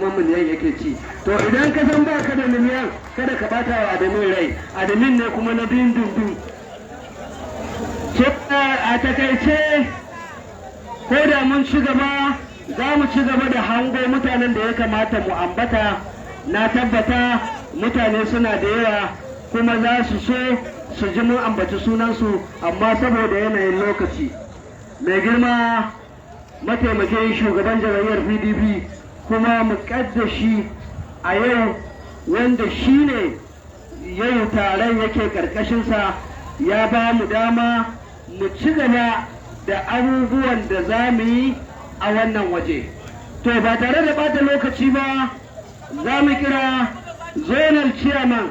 kuma miliyan yake ci. To idan ka san baka da miliyan, kada ka bata wa admin rai. Admin ne kuma na dindindin. So a takaice, ko da mun ci gaba, za mu ci gaba da hango mutanen da ya kamata mu ambata. Na tabbata mutane suna da yawa, kuma za su so su ji mun ambaci sunansu, amma saboda yanayin lokaci, mai girma mataimakin shugaban jam'iyyar PDP kuma muƙaddashi a yau, wanda shi ne yau taron yake ƙarƙashinsa, ya ba mu dama mu ci gaba da abubuwan da za mu yi a wannan waje. To, ba tare da bata lokaci ba, za mu kira zonal chairman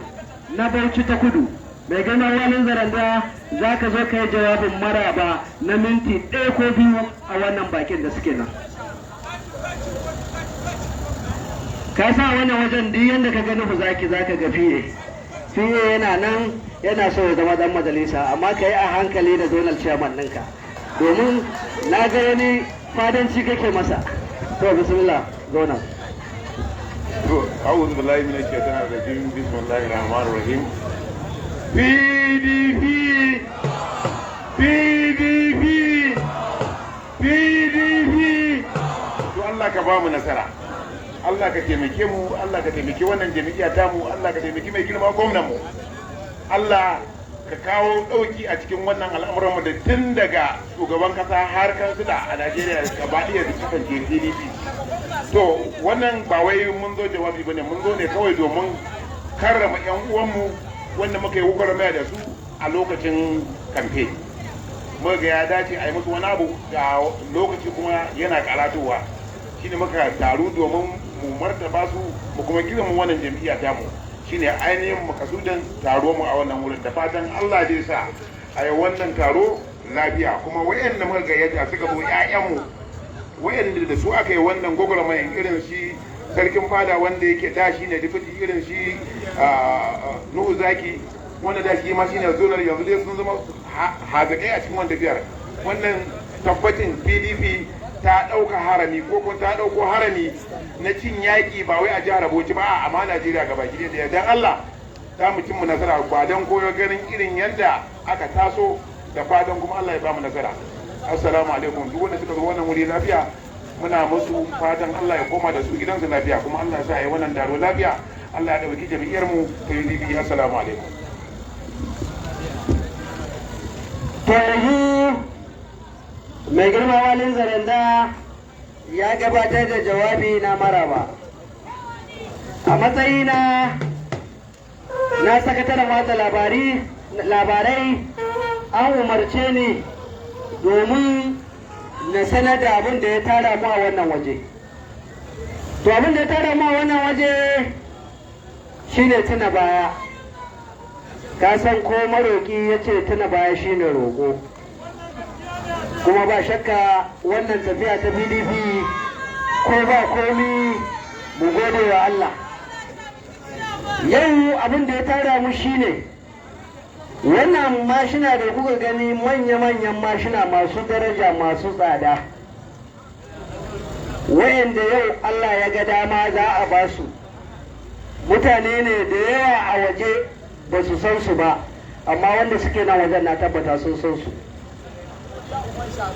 na Bauchi ta Kudu, mai girma Walin Zaranda. Za ka zo ka yi jawabin maraba na minti 1 ko 2 a wannan bakin da suke nan. Ka sa wannan wajen, duk yadda ka gani zaki za ka ga fiye fiye yana nan, yana so ya zama dan majalisa, amma ka yi a hankali da zonal chairman ɗinka, domin na ga wani fadanci kake masa. To, bismillah, zonal. To, a'udhu billahi minash shaitanir rajim. Bismillahir rahmanir rahim. PDP, PDP, PDP. To, Allah ka ba mu nasara. Allah ka taimake mu, Allah ka taimaki wannan jami'a tamu, Allah ka taimaki mai girma gwamnan mu. Allah ka kawo ɗauki a cikin wannan al'amuran mu, da tun daga shugaban kasa har kansila a Najeriya gaba ɗaya su kasance PDP. To, wannan ba wai mun zo jawabi bane, mun zo ne kawai domin karrama 'yan uwanmu wanda muka yi gwagwarmaya da su a lokacin kamfe. Muka ga ya dace a yi musu wani abu, ga lokaci kuma yana karatowa, shine muka taru domin mu martaba su, mu kuma girmama wannan jam'iyya tamu. Shine ainihin makasudin taro mu a wannan wurin, da fatan Allah zai sa a yi wannan taro lafiya. Kuma wayanda muka gayyata suka zo, 'ya'yanmu wayanda da su aka yi wannan gwagwarmayan, irin shi sarkin fada wanda yake da shi ne deputy, irin shi Nuhu Zaki wanda da shi ma shine zonal, yanzu dai sun zama hazakai a cikin wannan tafiyar. Wannan tabbacin PDP ta ɗauka harami, ko kuma ta ɗauko harami na cin yaƙi, ba wai a jihar Bauchi ba, amma Najeriya gaba ki ɗaya. Dan Allah za mu cin mu nasara, ba don koyo ganin irin yadda aka taso, da fatan kuma Allah ya ba mu nasara. Assalamu alaikum. Duk wanda suka zo wannan wuri lafiya, muna musu fatan Allah ya koma da su gidansu lafiya, kuma Allah ya sa ya wannan daro lafiya. Allah ya dauki jami'ar mu ta UDP. Assalamu alaikum. To, yanzu mai girma Walin Zaranda ya gabatar da jawabi na maraba. A matsayina na sakataren watsa labarai, an umarce ni domin na sanar da abin da ya tara mu a wannan waje. To, abin da ya tara mu a wannan waje shine tuna baya. Ka san ko maroki ya ce tuna baya shine roƙo. Kuma ba shakka wannan tafiya ta PDP, ko ba komi mu gode wa Allah. Yau abin da ya tara mu shine wannan mashina da kuka gani, manya-manyan mashina masu daraja, masu tsada, wayanda yau Allah ya ga dama za a ba su. Mutane ne da yawa a waje ba su san su ba, amma wanda suke nan wajen na tabbata sun san su.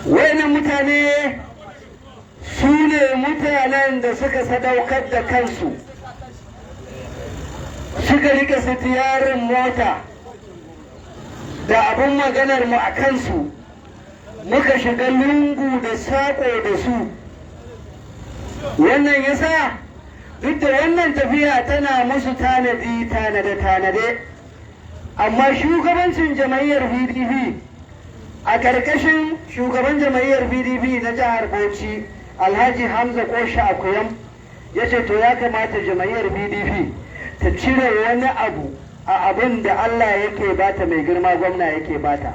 Wayannan mutane su ne mutanen da suka sadaukar da kansu, suka rike sitiyarin mota da abin maganar mu a kansu, muka shiga lungu da saƙo da su. Wannan yasa duk da wannan tafiya tana musu tanadi tanade-tanade, amma shugabancin jama'iyyar PDP a ƙarƙashin shugaban jama'iyyar PDP na jihar Bauchi, Alhaji Hamza Kosha Akuyam, ya ce to ya kamata jama'iyyar PDP ta cire wani abu a abin da Allah yake bata, mai girma gwamna yake bata,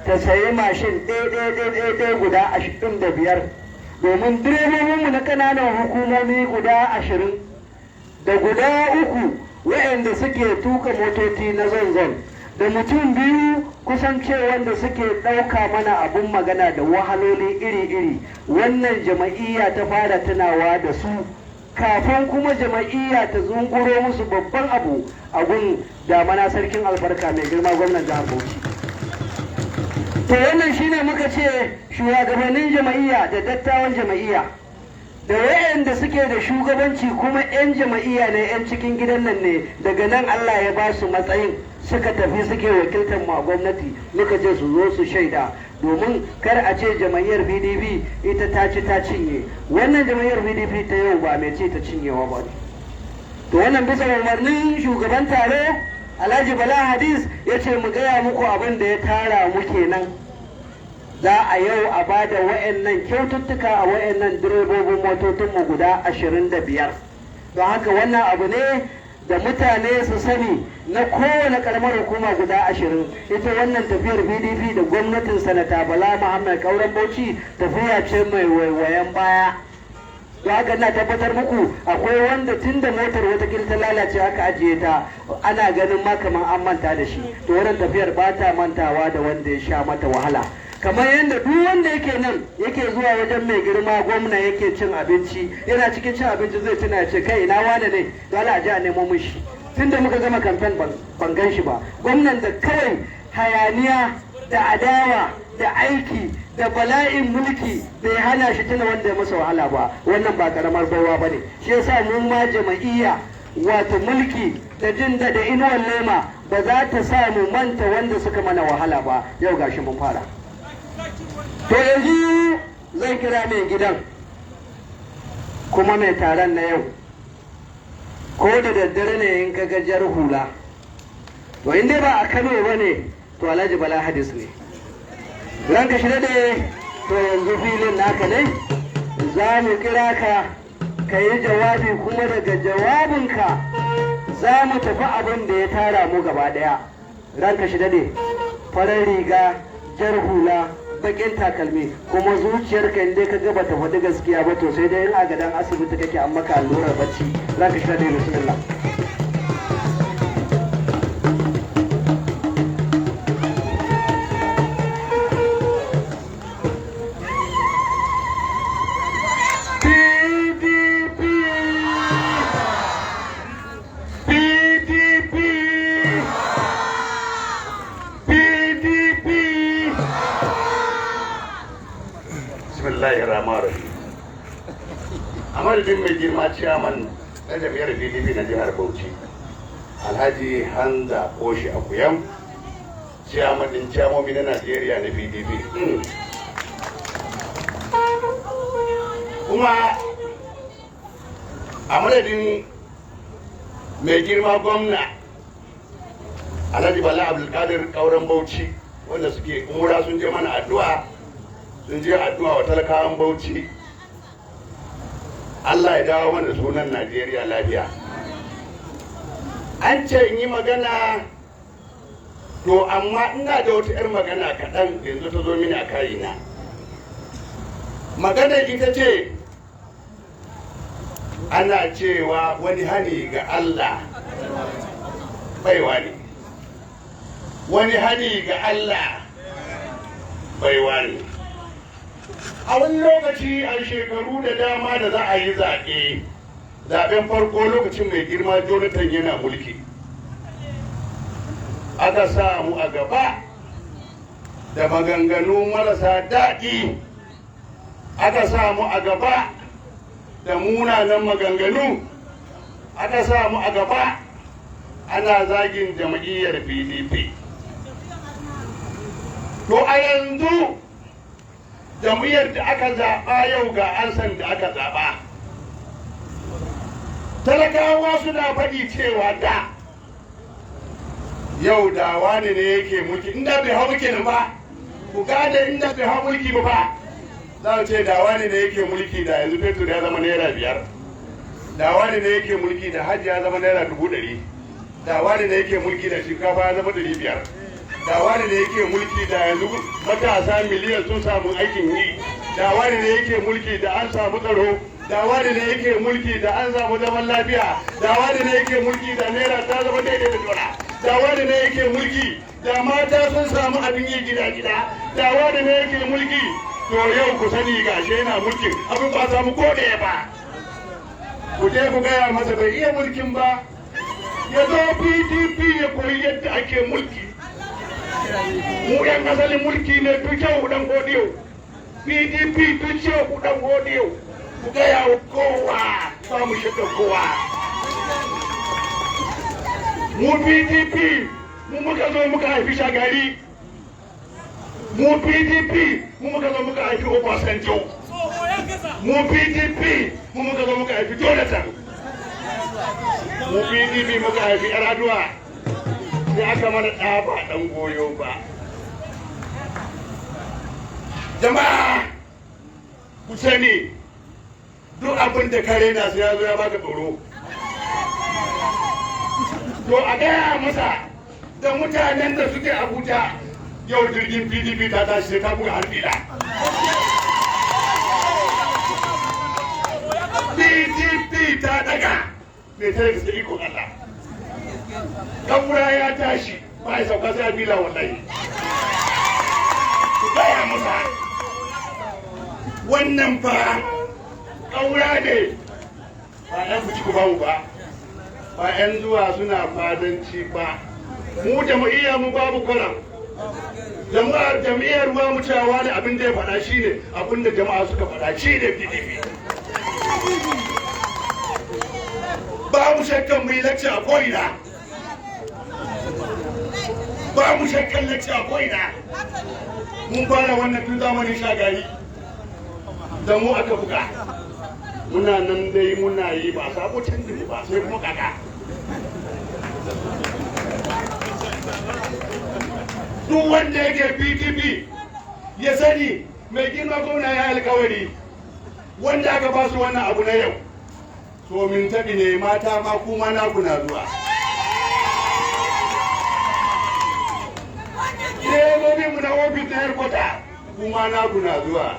ta sayi mashin ɗaya ɗaya guda 25, domin direbobinmu na ƙananan hukumomi guda 20 da guda 3 waɗanda suke tuka motoci na zanzon, da mutum 2 kusan ce wanda suke ɗauka mana abun magana da wahaloli iri-iri. Wannan jama'iyya ta fara tunawa da su. Kafin kuma jama'iyya ta zunguro musu babban abu a gun Damana Sarkin Albarka, mai girma gwamnan jihar Bauchi. To wannan shine muka ce shugabannin jama'iyya da dattawan jama'iyya da wayanda suke da shugabanci, kuma 'yan jama'iyya ne, 'yan cikin gidan nan ne, daga nan Allah ya ba su matsayin, suka tafi suke wakiltar mu a gwamnati, muka ce su zo su shaida, domin kar a ce jama'iyyar PDP ita ta ci ta cinye. Wannan jama'iyyar PDP ta yau ba mai ci ta cinyewa ba ne. To wannan bisa umarnin shugaban taro, Alhaji Bala Hadis, ya ce mu gaya muku abin da ya tara mu kenan. Za a yau a ba da wa'annan kyaututtuka a wa'annan direbobin motocinmu guda 25. Don haka wannan abu ne da mutane su sani na kowane karamar hukuma guda 20. Ita wannan tafiyar PDP da gwamnatin Sanata Bala Muhammad Kauran Bauchi tafiya ce mai waiwayen baya. Don haka na tabbatar muku akwai wanda tun da motar watakila ta lalace aka ajiye ta, ana ganin ma kamar an manta da shi. To wannan tafiyar ba ta mantawa da wanda ya sha mata wahala. Kamar yadda duk wanda yake nan yake zuwa wajen mai girma gwamna yake cin abinci, yana cikin cin abinci zai tuna ya ce, "Kai, ina wane ne? Dole a je a nemo mishi. Tun da muka gama kamfen ban gan shi ba." Gwamnan da kawai hayaniya da adawa da aiki da bala'in mulki bai hana shi tuna wanda ya masa wahala ba, wannan ba karamar baiwa ba ne. Shi yasa mun ma jama'iyya, wato mulki da jin da inuwar lema ba za ta sa mu manta wanda suka mana wahala ba. Yau gashi mun fara. To yanzu zan kira mai gidan kuma mai taron na yau. Ko da daddare ne in ka gajar hula, to in dai ba a Kano ba ne, to Alhaji Bala Hadis ne. Ranka shi daɗe, to yanzu filin naka ne, za mu kira ka ka yi jawabi, kuma daga jawabinka za mu tafi abin da ya tara mu gaba ɗaya. Ranka shi daɗe, farar riga, jar hula, bakin takalmi, kuma zuciyarka inda ka ga bata faɗi gaskiya ba, to sai dai in a gadon asibiti kake an maka allurar bacci. Ranka shi daɗe, bismillah. PDP! PDP! PDP! Bismillahirrahmanirrahim. A madadin mai girma ciyaman na jam'iyyar PDP na jihar Bauchi, Alhaji Hanza Koshi Akuyam, ciyaman din ciyamomi na Najeriya na PDP. Kuma a madadin mai girma gwamna, Alhaji Bala Abdulkadir Kauran Bauchi, wanda suke umura, sun je mana addu'a, sun je addu'a wa talakawan Bauchi, Allah ya dawo mana sunan Najeriya lafiya. An ce in yi magana, to amma ina da wata 'yar magana kaɗan yanzu ta zo mini a kayina. Maganar ita ce, ana cewa wani hani ga Allah baiwa ne, wani hani ga Allah baiwa ne. A wani lokaci a shekaru da dama da za a yi zaɓe, zaɓen farko lokacin mai girma Jonathan yana mulki, aka sa mu a gaba da maganganu marasa daɗi, aka sa mu a gaba da munanan maganganu, aka sa mu a gaba ana zagin jam'iyyar PDP. To a yanzu jam'iyyar da aka zaɓa yau ga ansan da aka zaɓa. Talakawa suna faɗi cewa da yau da wani ne yake mulki, inda bai hau mulki ba, ku gane, inda bai hau mulki ba, za a ce da wani ne yake mulki da yanzu fetur ya zama ₦5, da wani ne yake mulki da hajji ya zama ₦100,000, da wani ne yake mulki da shinkafa ya zama 500, da wani ne yake mulki da yanzu matasa miliyan sun samu aikin yi, da wani ne yake mulki da an samu tsaro, da wani ne yake mulki da an samu zaman lafiya, da wani ne yake mulki da naira ta zama daidai da dola, da wani ne yake mulki da mata sun samu abin yi gida gida, da wani ne yake mulki. To yau ku sani, gashe yana mulkin, abin ba samu ko da ba. Ku je ku gaya masa bai iya mulkin ba, ya zo PDP ya koyi yadda ake mulki. Mu yan asalin mulki ne, tu kyau dan godiyo. PDP tu kyau dan godiyo. Ku gaya wa kowa, ba mu shiga kowa. Mu PDP, mu muka zo muka haifi Shagari. Mu PDP, mu muka zo muka haifi Obasanjo. Mu PDP, mu muka zo muka haifi Jonathan. Mu PDP muka haifi Yar'adua. Sai aka mana ɗa ba ɗan goyo ba. Jama'a, ku sani, duk abin da kare na sai ya zo ya baka tsoro. To, a gaya masa da mutanen da suke Abuja, yau jirgin PDP ta tashi, sai ta buga har fila. PDP ta daga mai tare da ikon Allah. Kaura ya tashi ba ya sauka sai bila, wallahi. Ku gaya masa wannan fa kaura ne, ba 'yan fuci ku bamu ba, ba 'yan zuwa suna fadanci ba. Mu jam'iyya mu babu kwaram. Jama'ar jam'iyyar ruwa mu cewa da abin da ya faɗa shine abin da jama'a suka faɗa, shine PDP. Ba mu shakkan mu yi lacca a ko'ina, ba mu shakkan lacca a ko'ina. Mun fara wannan tun zamanin Shagari, da mu aka buga. Muna nan dai muna yi, ba sabo canjin ba, sai kuma kaka. Duk wanda yake PDP ya sani, mai girma gwamna ya alkawari, wanda aka ba su wannan abu na yau, so min taɓi ne. Mata ma kuma naku na zuwa. Direbobin mu na ofis na headquarter, kuma naku na zuwa.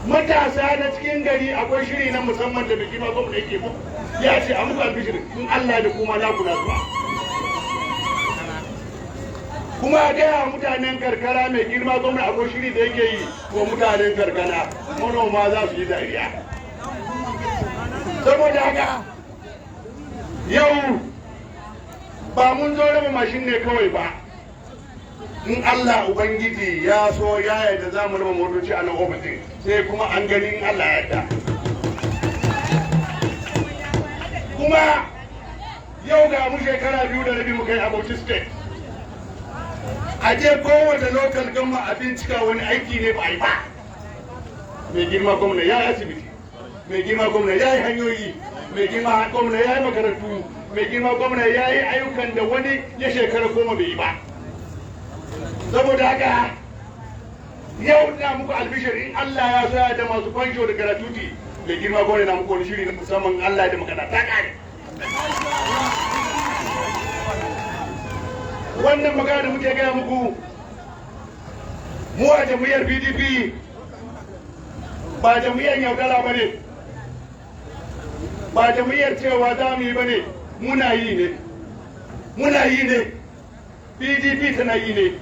Matasa na cikin gari, akwai shiri na musamman da biki ma gwamna yake muku, ya ce a muku albishir, in Allah da kuma naku na zuwa. Kuma a gaya mutanen karkara, mai girma gwamna akwai shiri da yake yi wa mutanen karkara, manoma za su yi dariya. Saboda haka yau ba mun zo raba mashin ne kawai ba. In Allah Ubangiji ya so ya yarda, za mu raba motoci a nan ofisin, sai kuma an gani in Allah ya yarda. Kuma yau ga mu shekara 2.5 mu kai a Bauchi State. A je kowace local government a bincika wani aiki ne ba a yi ba. Mai girma gwamna ya yi asibiti, mai girma gwamna ya yi hanyoyi, mai girma gwamna ya yi makarantu, mai girma gwamna ya yi ayyukan da wani ya shekara 10 bai yi ba. Saboda haka yau ina muku albishir, in Allah ya so ya da masu fansho da gratuity, mai girma gwamna na muku wani shiri na musamman. Allah ya da magana ta kare. Wannan magana da muke gaya muku, mu a jam'iyyar PDP ba jam'iyyar yaudara ba ne, ba jam'iyyar cewa za mu yi ba ne, muna yi ne, muna yi ne. PDP tana yi ne.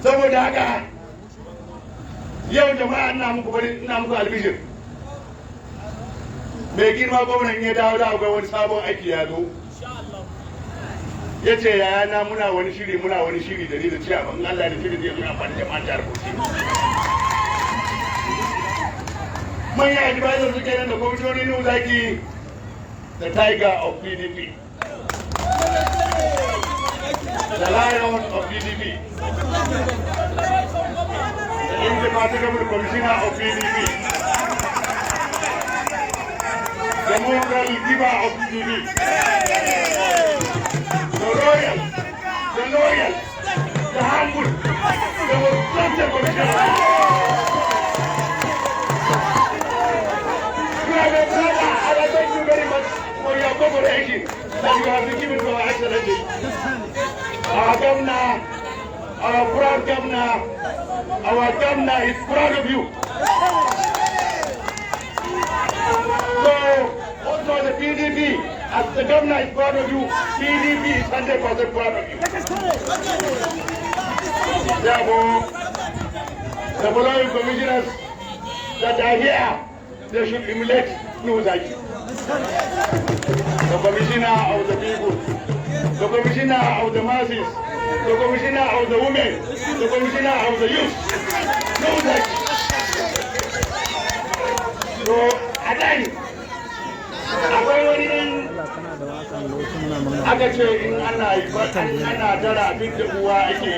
Saboda haka yau jama'a, ina muku bari, ina muku albishir, mai girma gwamnan ya dawo da akwai wani sabon aiki ya zo. Ya ce yayana, muna wani shiri, muna wani shiri da ni da ciya ban Allah da shiri zai zo amfani jama'an jihar Bauchi. Manyan advisor suke nan da kwamishinoni. Nuhu Zaki, the tiger of PDP, the lion of PDP, the indefatigable commissioner of PDP, the moral giver of PDP, the royal, the loyal, the humble, the most trusted commissioner. You are my brother, and I thank you very much for your cooperation that you have been given to our Excellency. Our governor, our proud governor, our governor is proud of you. So, also the PDP, as the governor is proud of you, PDP is 100% proud of you. Therefore, the following commissioners that are here, they should emulate. Nuhu Zaki. The commissioner of the people, the commissioner of the masses, the commissioner of the women, the commissioner of the youth. Nuhu Zaki. To, a nan akwai wani ɗan aka ce in ana ana dara fidda uwa ake,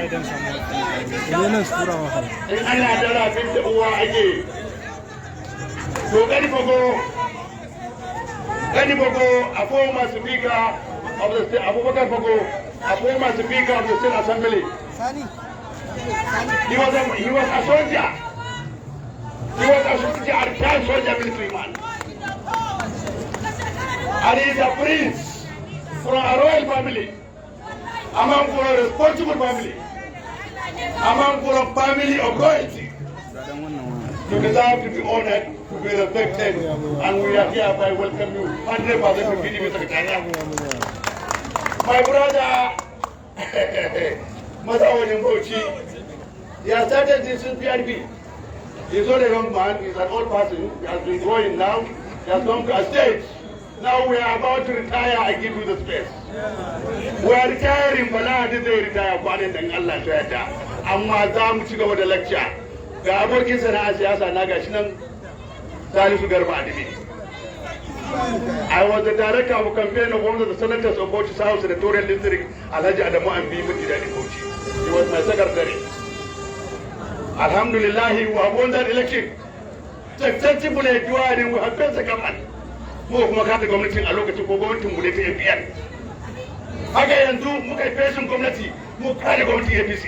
in ana dara fidda uwa ake. To, Gani Fago, Gani Fago, a former speaker of the state, Abubakar Fago, a former speaker of the state assembly. He was a soldier. He was a soldier, a retired soldier, military man, and he is a prince from a royal family, among for a responsible family, among for a family of royalty. You deserve to be honored, to be respected, and we are hereby welcome you 100% to PDP Secretariat. My brother, Mazawalin Bauchi, he has started this in PRP. He's not a young man, he's an old person. He has been growing now. He has come to a stage. Now we are about to retire. I give you the space. We are retiring, Bala zai retire kwanan dan Allah ta yarda. Amma za mu ci gaba da lecture. Ga abokin sana'a siyasa na, gashi nan, Salisu Garba Adimi. I was the director of campaign of one of the senators of Bauchi South Senatorial District, Alhaji Adamu Ambi Mutidani Bauchi. He was my secretary. Alhamdulillah, we have won that election. Successfully during we have been second. Mu kuma kada gwamnatin a lokacin ko gwamnatin mu ne ta APN. Haka yanzu muka yi feshin gwamnati, mu kada gwamnatin APC.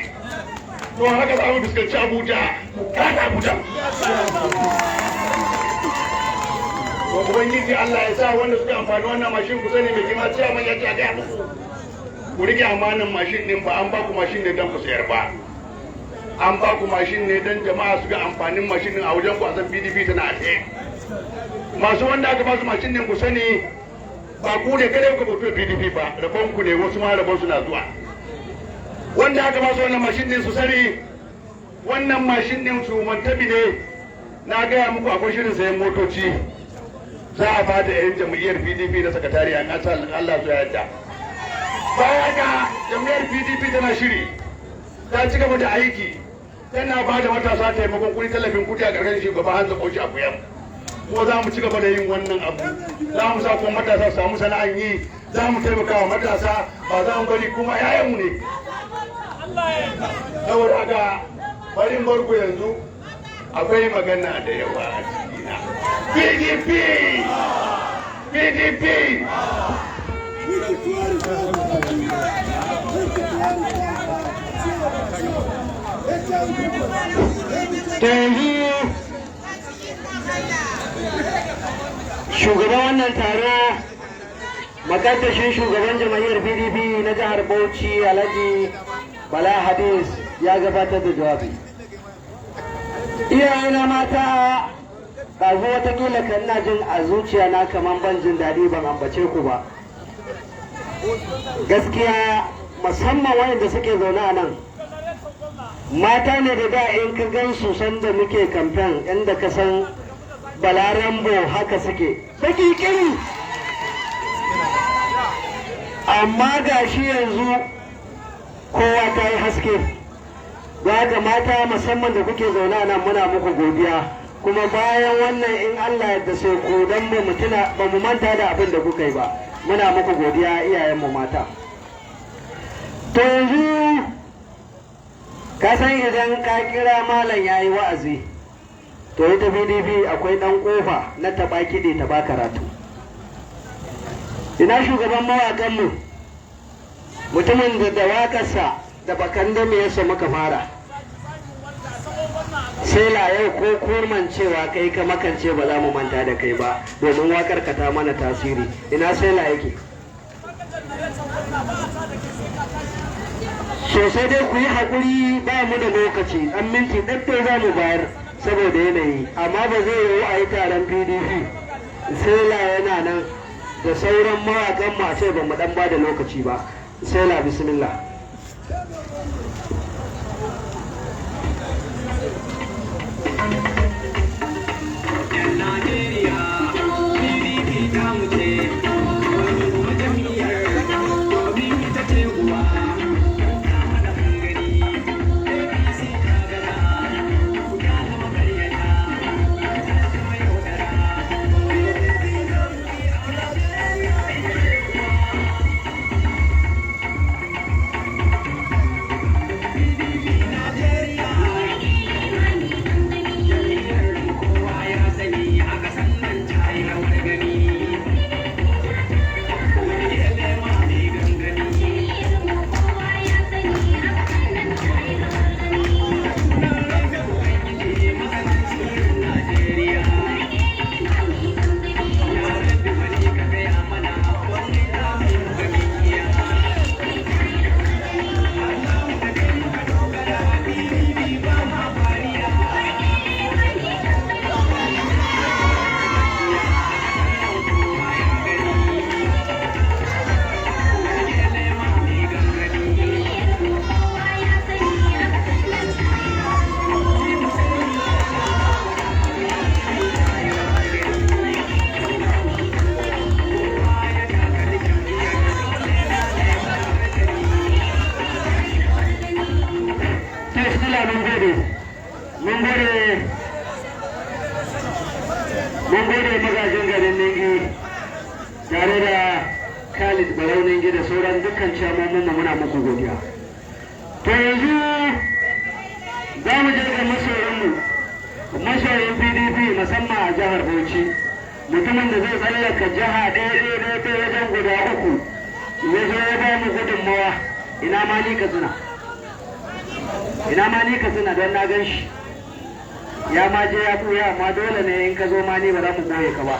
To, haka za mu fuskanci Abuja, mu kada Abuja. To, Ubangiji Allah ya sa wanda suka amfani wannan mashin, ku sani mai girma ciyaman ya ce a gaya muku. Ku rike amanan mashin din. Ba an ba ku mashin ne don ku sayar ba. An ba ku mashin ne don jama'a su ga amfanin mashin din a wajen ku, a san PDP tana a tsaye. Masu wanda aka ba su mashin din, ku sani ba ku ne kada ku fito PDP ba, rabon ku ne, wasu ma rabon su na zuwa. Wanda aka ba su wannan mashin din su sani wannan mashin din su mantabi ne. Na gaya muku akwai shirin sayan motoci, za a ba da 'yan jam'iyyar PDP na sakatariya an sa Allah su yarda. Baya ga jam'iyyar PDP tana shiri, ta ci gaba da aiki, tana ba da matasa taimakon kuɗi, tallafin kuɗi a ƙarƙashin shugaban Hanza Koshi Akuyam. Ko za mu ci gaba da yin wannan abu, za mu sa kuma matasa su samu sana'an yi, za mu taimaka wa matasa, ba za mu bari kuma 'ya'yanmu ne. Saboda haka bari barku yanzu, akwai magana da yawa a cikina. PDP, PDP. To, yanzu shugaban wannan taro, makaddashin shugaban jam'iyyar PDP na jihar Bauchi, Alhaji Bala Hadis, ya gabatar da jawabi. Iyayena mata, ɗazu watakila kan na jin a zuciya na kaman ban jin daɗi ban ambace ku ba. Gaskiya, musamman wayanda suke zaune a nan, mata ne da da in ka gan su sanda muke kamfen, inda ka san Balarambo haka suke, baki kiri. Amma ga shi yanzu kowa ta yi haske. Ga mata musamman da kuke zaune a nan, muna muku godiya. Kuma bayan wannan, in Allah yadda, sai ku dan ba mu tuna ba mu manta da abin da kuka yi ba. Muna muku godiya, iyayenmu mata. To, yanzu ka san idan ka kira malam ya yi wa'azi, to ita PDP akwai dan kofa na taba kiɗi taba karatu. Ina shugaban mawaƙanmu, mutumin da da waƙarsa da bakan da me yasa muka fara sai la yau, ko kurman cewa kai ka makance, ba za mu manta da kai ba, domin waƙar ka ta mana tasiri. Ina sai la yake sosai dai? Ku yi haƙuri, ba mu da lokaci, ɗan minti ɗaɗɗai za mu bayar saboda yanayi, amma ba zai yiwu a yi taron PDP sai yana nan da sauran mawaƙan mu a ce ba mu ɗan ba da lokaci ba. Sai la, bismillah. Najeriya. Tare da Khalid Baraunin da sauran dukkan ciyamomin mu, muna muku godiya. To, yanzu za mu je ga masoyinmu, masoyin PDP, musamman a jihar Bauchi, mutumin da zai tsallaka jiha ɗaya ɗaya ɗaya ɗaya wajen guda uku ya zo ya ba mu gudunmawa. Ina ma ni Katsina, ina ma ni Katsina, don na gan shi ya ma je ya ɓuya, amma dole ne in ka zo ma ni ba za mu ɓoye ka ba,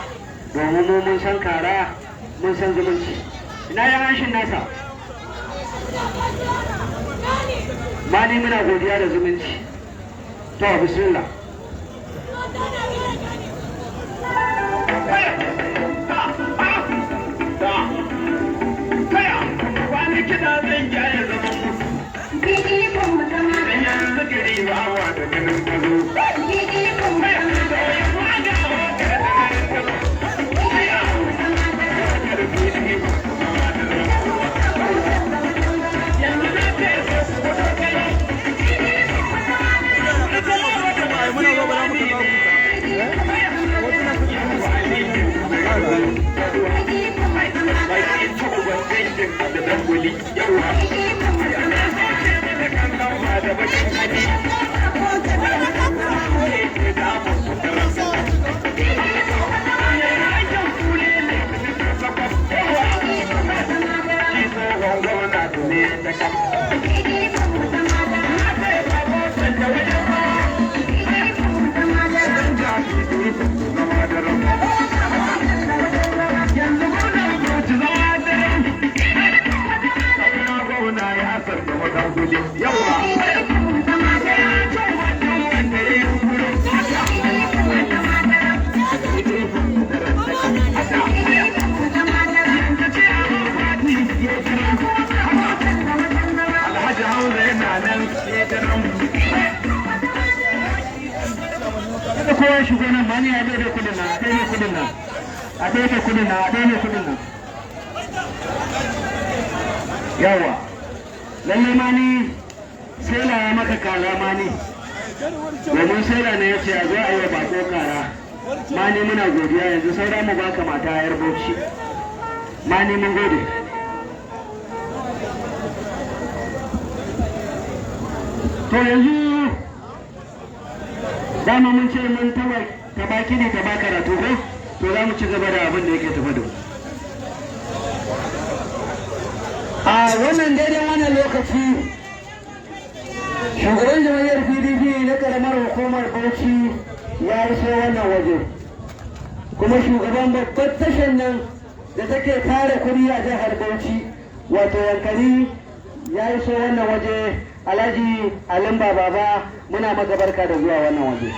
domin mu mun san kara, mun san zumunci. Ina ya hanshin nasa? Mani, muna godiya da zumunci. To, bismillah. Wani kiɗa zan gyara zaman musu. Dan yanzu gari ba wa da ganin tazo. Alhaji Hausa yana nan. Kada kowa shigo nan. Mani, a daidai kudin nan, a daidai kudin nan, a daidai kudin nan, a daidai kudin nan. Yawa, lalle mani sai na ya maka kara, mani, domin sai ne ya ce a zo a yi wa bako kara. Mani, muna godiya. Yanzu saura mu baka mata yar Bauchi. Mani, mun gode. To, yanzu dama mun ce mun taba taba kiɗi taba karatu ko? To, za mu ci gaba da abin da yake tafa da mu. A wannan daidai wannan lokaci, shugaban jam'iyyar PDP na karamar hukumar Bauchi ya iso wannan waje, kuma shugaban babbar tashar nan da take tara kuɗi a jihar Bauchi, wato Yankari, ya iso wannan waje. Alhaji Alimba Baba, muna maka barka da zuwa wannan waje.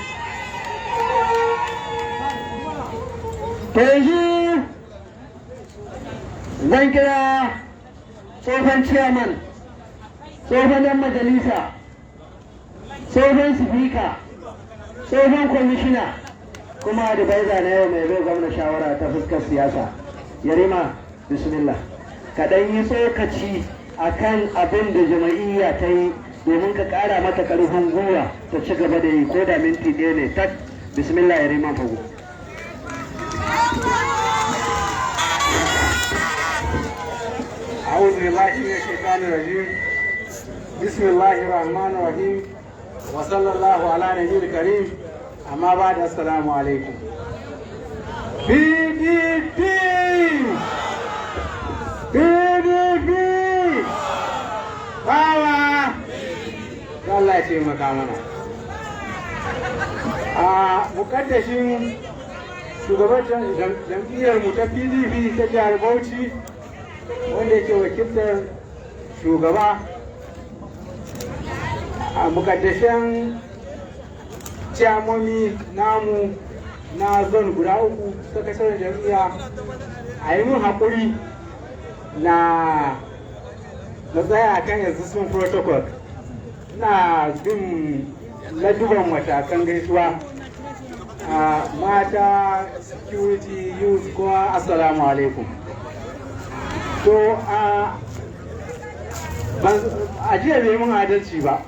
To, yanzu zan kira tsohon ciyaman, tsohon dan majalisa, tsohon sifika, tsohon kwamishina, kuma advisor na yau, mai bai gwamna shawara ta fuskar siyasa. Yarima, bismillah, kaɗan yi tsokaci a kan abin da jama'iyya ta yi domin ka ƙara mata ƙarfin gwiwa ta ci gaba da yi, ko da minti 1 ne tak. Bismillah, Yarima Fago. أعوذ بالله من الشيطان الرجيم. بسم الله الرحمن الرحيم، وصلى الله على نبي الكريم. أما بعد، السلام عليكم. PDP، PDP Power! Allah ya taimaka mana. A mukaddashin shugaban jam'iyyar mu ta PDP ta jihar Bauchi, wanda yake wakiltar shugaba, a mukaddashin ciyamomi namu na zone guda uku, sakataren jam'iyya, a yi mun haƙuri na tsaya kan existing protocol, na bin laduban matakan gaisuwa. A mata, security, youth, kuma assalamu alaikum. To, a jiya bai mun adalci ba,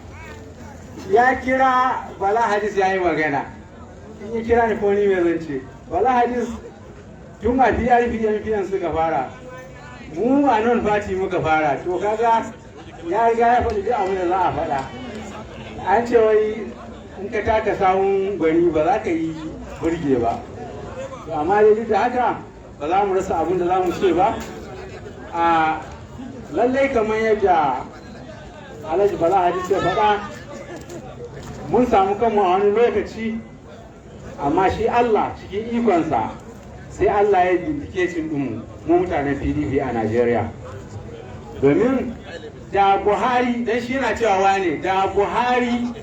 ya kira Bala Hadis ya yi magana. In ya kira ni ko ni mai zance Bala Hadis. Tun a PRP NPN suka fara, mu a non party muka fara. To kaga ya riga ya faɗi duk abin da za a faɗa. An ce wai in ka taka sawun gwani, ba za ka yi burge ba. To amma dai duk da haka, ba za mu rasa abin da za mu ce ba. A lallai, kamar yadda Alhaji Bala Hadis ya faɗa, mun samu kanmu a wani lokaci, amma shi Allah cikin ikonsa, sai Allah ya vindicating ɗinmu, mu mutanen PDP a Najeriya. Domin da Buhari, dan shi yana cewa wane, da Buhari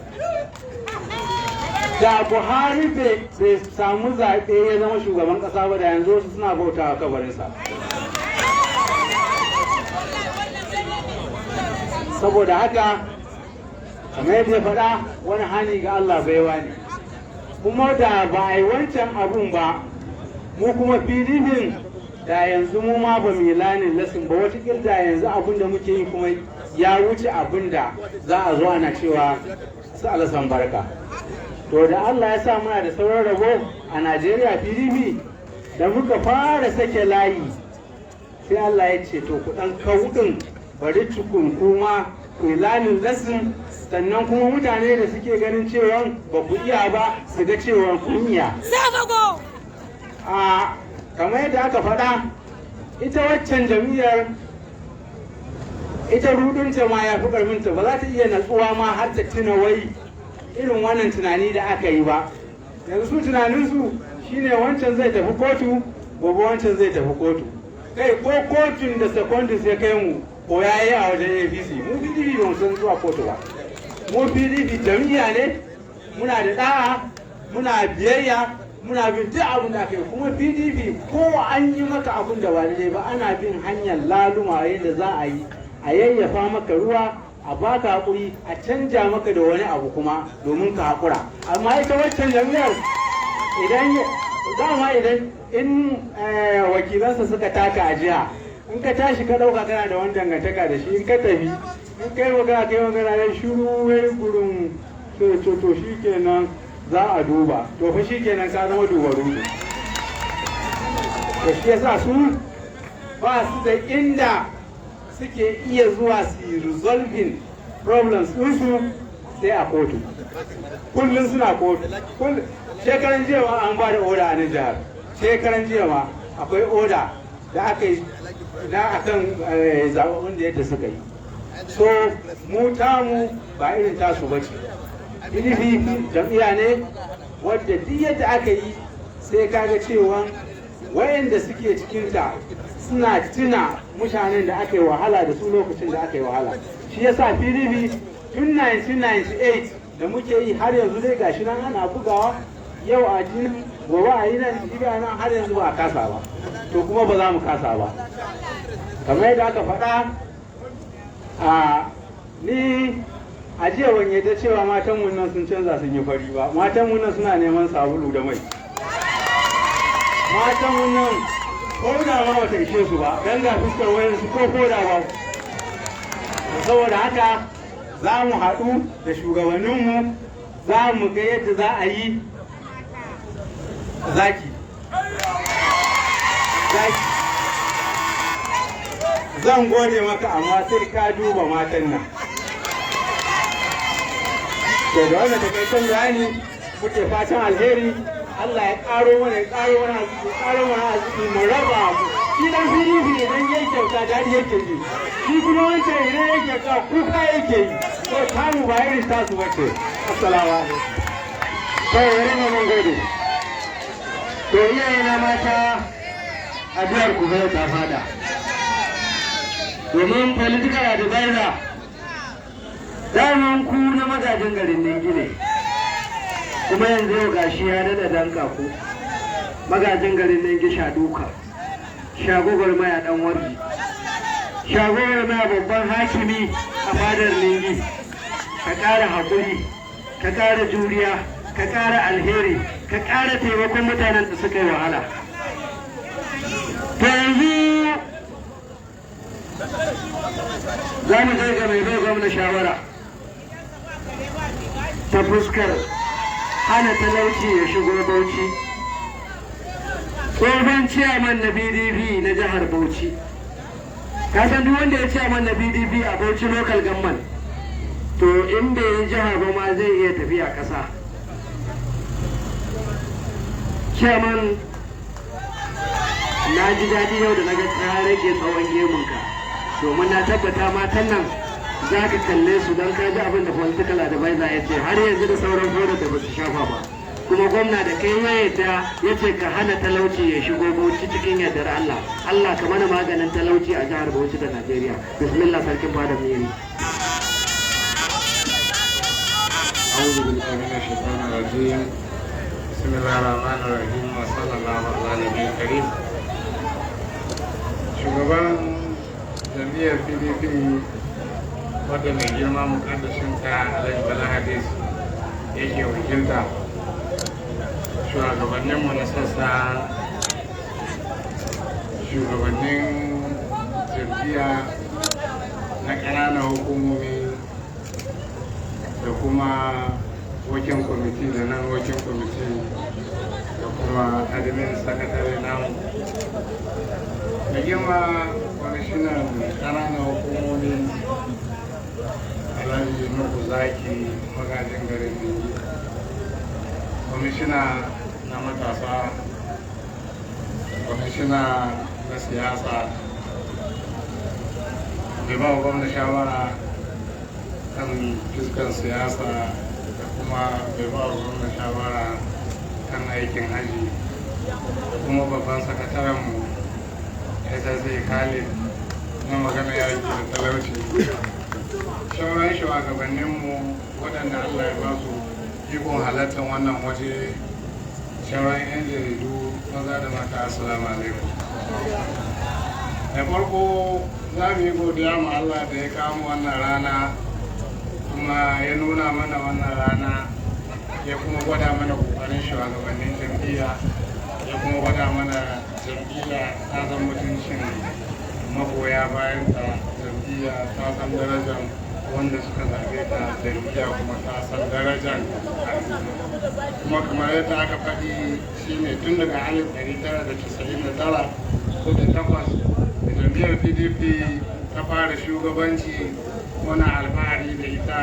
bai samu zaɓe ya zama shugaban ƙasa ba, da yanzu wasu suna bautawa kabarinsa. Saboda haka, kamar yadda ya faɗa, wani hani ga Allah baiwa ne. Kuma da ba a yi wancan abun ba, mu kuma PDP da yanzu mu ma ba mu learning lesson ba. Wataƙil da yanzu abun da muke yi kuma ya wuce abun da za a zo ana cewa su alasan barka. To da Allah ya sa muna da sauran rabo a Najeriya, PDP da muka fara sake layi, sai Allah ya ce, to ku ɗan kauɗin bari tukun, kuma ku learning lesson, sannan kuma mutane da suke ganin cewa ba ku iya ba, su ga cewa kun iya. A kamar yadda aka faɗa, ita waccan jam'iyyar, ita rudinta ma ya fi ƙarfinta, ba za ta iya natsuwa ma har ta tuna wai irin wannan tunani da aka yi ba. Yanzu su tunaninsu shine wancan zai tafi kotu gobe, wancan zai tafi kotu. Kai, ko kotun da Secondus ya kai mu ko ya yi a wajen APC, mu PDP ba mu san zuwa kotu ba. Mu PDP jam'iyya ne, muna da da'a, muna biyayya, muna bin duk abin da aka yi. Kuma PDP, ko an yi maka abin da ba daidai ba, ana bin hanyar laluma yadda za a yi a yayyafa maka ruwa, a baka hakuri, a canja maka da wani abu kuma domin ka hakura. Amma ita waccan jam'iyyar, idan dama idan in wakilansa suka taka a jiha, in ka tashi ka ɗauka kana da wani dangantaka da shi, in ka tafi, in kai magana, kai magana, ya shiru, ya gurin, sai to shi kenan, za a duba. To fa shi kenan, ka zama dubaru. To shi yasa su ba su da inda suke iya zuwa su yi resolving problems ɗinsu sai a kotu. Kullum suna kotu. Shekaran jiya ma an ba da oda a nan jihar. Shekaran jiya ma akwai oda da aka yi na akan zaɓaɓɓun da yadda suka yi. So mu tamu ba irin tasu ba ce. PDP jam'iyya ne wadda duk yadda aka yi, sai kaga cewa wayanda suke cikinta suna tuna mutanen da aka yi wahala da su lokacin da aka yi wahala. Shi yasa PDP tun 1998 da muke yi har yanzu dai gashi nan ana bugawa, yau a ji, gobe a yi nan, jibi a nan, har yanzu ba a kasa ba. To kuma ba za mu kasa ba. Kamar yadda aka faɗa, a ni a jiya ban yadda cewa matan mun nan sun canza sun yi fari ba. Matan mun nan suna neman sabulu da mai. Matan mun nan ko da ma bata ishe su ba, dan ga fuskar wayar su ko koda ba. Saboda haka za mu haɗu da shugabanninmu, za mu ga yadda za a yi. Zaki zaki, zan gode maka, amma sai ka duba matan nan. To da wannan takaitaccen bayani muke fatan alheri. Allah ya ƙaro mana, ya ƙaro mana arziki, ya ƙaro mana arziki, mu raba mu. Shi dan PDP idan ya kyauta, daɗi yake ji. Shi kuma wancan idan ya kyauta, kuka yake yi. To tamu ba irin tasu bace. Assalamu alaikum. To yari mun gode. To iyayena mata, addu'ar ku bai ta fada, domin political advisor daman ku na magajin garin Ningi ne, kuma yanzu yau gashi ya dada danka ku. Magajin garin Ningi, sha duka, sha gwagwarmaya, dan warji, sha gwagwarmaya, babban hakimi a fadar Ningi, ka ƙara haƙuri, ka ƙara juriya, ka ƙara alheri, ka ƙara taimakon mutanen da suka yi wahala. To yanzu za mu kai ga mai bai gwamna shawara ta fuskar hana talauci ya shigo Bauchi. Tsohon ciyaman na PDP na jihar Bauchi. Ka san duk wanda ya ciyaman na PDP a Bauchi local government, to in bai yi jiha ba ma zai iya tafiya ƙasa. Ciyaman, na ji daɗi yau da na ga ka rage tsawon gemunka, domin na tabbata matan nan za ka kalle su, don ka ji abin da political advisor ya ce, har yanzu da sauran horar da ba su shafa ba. Kuma gwamna da kai ya yadda ya ce ka hana talauci ya shigo Bauchi, cikin yardar Allah, Allah ka mana maganin talauci a jihar Bauchi da Najeriya. Bismillah, sarkin fada Miri. أعوذ بالله من الشيطان الرجيم. بسم الله الرحمن الرحيم، وصلى الله على النبي الكريم. Shugaban jam'iyyar PDP, wadda mai girma mukaddashinta Alhaji Bala Hadis yake wakilta, shugabanninmu na sassa, shugabannin jam'iyya na ƙananan hukumomi da kuma working committee da nan working committee da kuma admin secretary namu, da girma kwamishinan ƙananan hukumomi Alhaji Nuhu Zaki, magajin garin Ningi, kwamishina na matasa, kwamishina na siyasa, mai ba wa gwamna shawara kan fiskan siyasa da kuma mai ba wa gwamna shawara kan aikin haji, da kuma babban sakatarenmu SSA Khalid na magana yaki da talauci, sauran shugabanninmu waɗanda Allah ya ba su ikon halartar wannan waje, sauran 'yan jaridu maza da mata, assalamu alaikum. Da farko za mu yi godiya ma Allah da ya kawo wannan rana, kuma ya nuna mana wannan rana, ya kuma gwada mana kokarin shugabannin jam'iyya, ya kuma gwada mana jam'iyya ta san mutuncin magoya bayan ta, jam'iyya ta san darajar wanda suka zaɓe ta, jam'iyya kuma ta san darajar al'umma. Kuma kamar yadda aka faɗi, shine tun daga 1999 ko da takwas da jam'iyyar PDP ta fara shugabanci, muna alfahari da ita,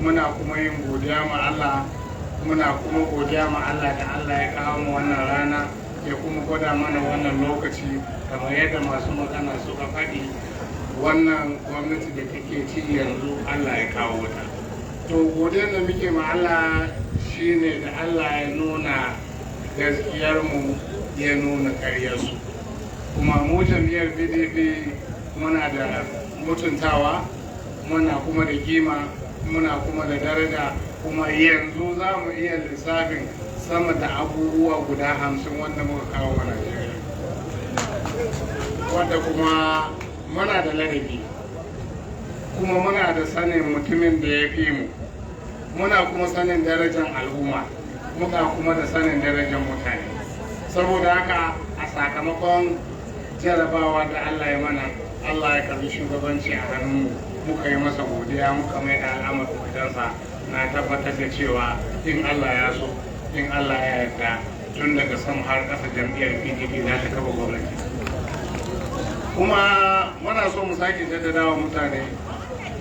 muna kuma yin godiya ma Allah, muna kuma godiya ma Allah da Allah ya kawo mu wannan rana, ya kuma gwada mana wannan lokaci. Kamar yadda masu magana suka faɗi, wannan gwamnati da take ci yanzu Allah ya kawo ta. To, godiyar da muke ma Allah shine da Allah ya nuna gaskiyarmu, ya nuna karyarsu. Kuma mu jam'iyyar PDP muna da mutuntawa, muna kuma da kima, muna kuma da daraja. Kuma yanzu za mu iya lissafin sama da abubuwa guda 50 wanda muka kawo wa Najeriya, wanda kuma muna da ladabi, kuma muna da sanin mutumin da ya fi mu, muna kuma sanin darajar al'umma, muna kuma da sanin darajar mutane. Saboda haka, a sakamakon jarabawa da Allah ya mana, Allah ya karbi shugabanci a hannunmu, muka yi masa godiya, muka mai da al'amarin wajensa. Na tabbatar da cewa in Allah ya so, in Allah ya yarda, tun daga sama har ƙasa jam'iyyar PDP za ta kafa gwamnati. Kuma muna so mu sake jaddada wa mutane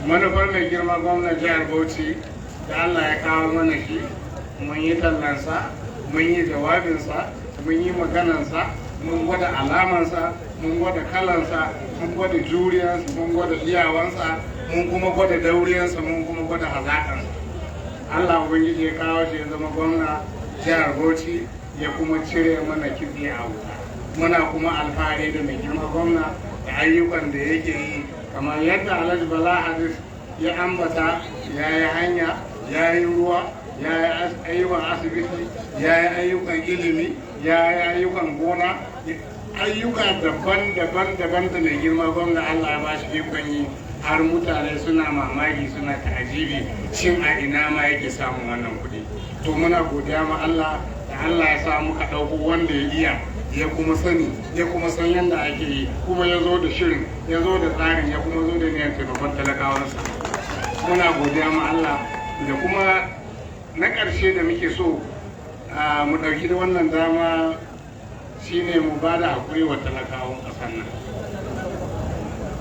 manufar mai girma gwamnan jihar Bauchi da Allah ya kawo mana shi. Mun yi tallansa, mun yi jawabinsa, mun yi maganansa, mun gwada alamansa, mun gwada kalansa, mun gwada juriyarsa, mun gwada iyawansa, mun kuma gwada dauriyarsa, mun kuma gwada hazaƙansa. Allah Ubangiji ya kawo shi ya zama gwamna jihar Bauchi, ya kuma cire mana kitse a wuta. Muna kuma alfahari da mai girma gwamna da ayyukan da yake yi. Kamar yadda Alhaji Bala Hadis ya ambata, ya yi hanya, ya yi ruwa, ya yi ayyukan asibiti, ya yi ayyukan ilimi, ya yi ayyukan gona, ayyuka daban-daban daban da mai girma gwamna Allah ya bashi ikon yi, har mutane suna mamaki, suna ta'ajibi, shin a ina ma yake samun wannan kuɗi? To, muna godiya ma Allah da Allah ya sa muka ɗauko wanda ya iya, ya kuma sani, ya kuma san yadda ake yi, kuma ya zo da shirin, ya zo da tsarin, ya kuma zo da niyyar taimakon talakawansa. Muna godiya ma Allah. Da kuma na ƙarshe da muke so mu ɗauki da wannan dama Shine mu ba da haƙuri wa talakawan ƙasar nan,